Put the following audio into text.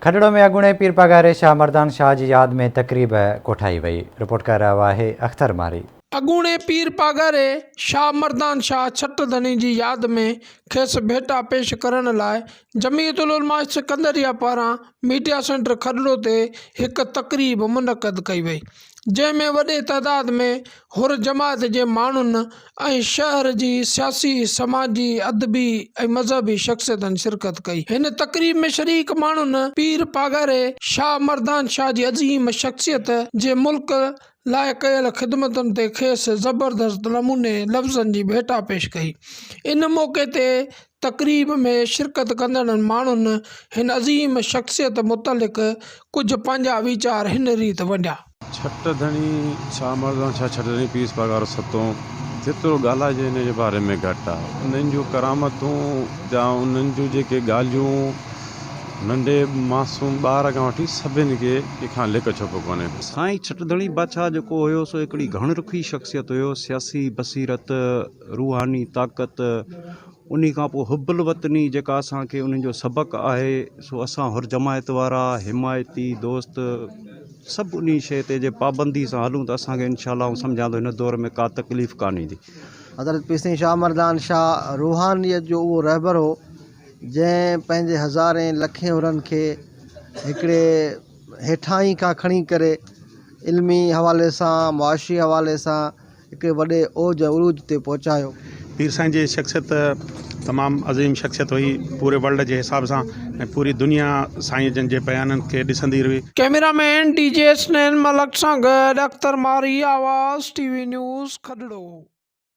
کڏڙو ۾ اڳوڻي پير پاڳاري شاهه مردان شاهه جي ياد ۾ تقريب ڪوٺائي وئي، رپورٽ ڪري رهيو آهي اختر مارئي. اڳوڻي پير پاڳاري شاهه مردان شاهه ڇٽ ڌڻي جي ياد ۾ کيس ڀيٽا پيش ڪرڻ لاء جمعيت العلماء سڪندريه پاران ميڊيا سينٽر کڏڙو تي هڪ تقريب منعقد ڪئي وئي. جنهن ۾ وڏي تعداد ۾ حر جماعت جي ماڻهن ۽ شهر جي سياسي، سماجي، ادبي ۽ مذهبي شخصيتن شرڪت ڪئي. هن تقريب ۾ شريڪ ماڻهن پير پاڳاري شاهه مردان شاهه جي عظيم شخصيت جي ملڪ لاء ڪيل خدمتن تي کيس زبردست نموني لفظن جي ڀيٽا پيش ڪئي. ان موقعي تي تقريب ۾ شرڪت ڪندڙن ماڻهن هن عظيم شخصيت متعلق ڪجهه پنهنجا ويچار هن ريت ونڊيا. ڇٽ ڌڻي شاهه مردان شاهه ڇٽ ڌڻي پيس پاڳارو ستون جيترو ڳالهائجي ان جي باري ۾ گهٽ آ انهن جون ڪرامتون يا انهن جون جيڪي ڳالهيون ننڍي معصوم ٻار کان وٺي سڀن کي ڪنهن کان لڪ ڇپ ڪونهي. سائين ڇٽ ڌڻي بادشاهه جيڪو هيو سو هڪڙي گهڻ رخي شخصيت هيو سياسي بصيرت روحاني طاقت انهي کان پوء حب الوطني جيڪا اسان کي انهن جو سبق آهي سو اسان حر جماعت وارا حمايتي دوست سڀ انهي شيء تي جي پابندي سان هلون ته اسان کي انشاء الله آئون سمجهان ٿو هن دور ۾ ڪا تڪليف ڪانه ايندي. حضرت پير سائين شاهه مردان شاهه روحانيت جو اهو رهبر هو جنهن پنهنجي هزارين لکين حرن کي هڪڙي هيٺاهين کان کڻي ڪري علمي حوالي سان معاشي حوالي سان هڪڙي وڏي اوج ۽ عروج تي پهچايو. پير سائين جي شخصيت تمام عظيم شخصيت هئي پوري ورلڊ جي حساب سان ۽ پوري دنيا سائين جن جي بيانن کي ڏسندي رهي. Camera man D G Hasnain Malik سان گڏ Akhtar Marhi, Awaz T V news, Kharro.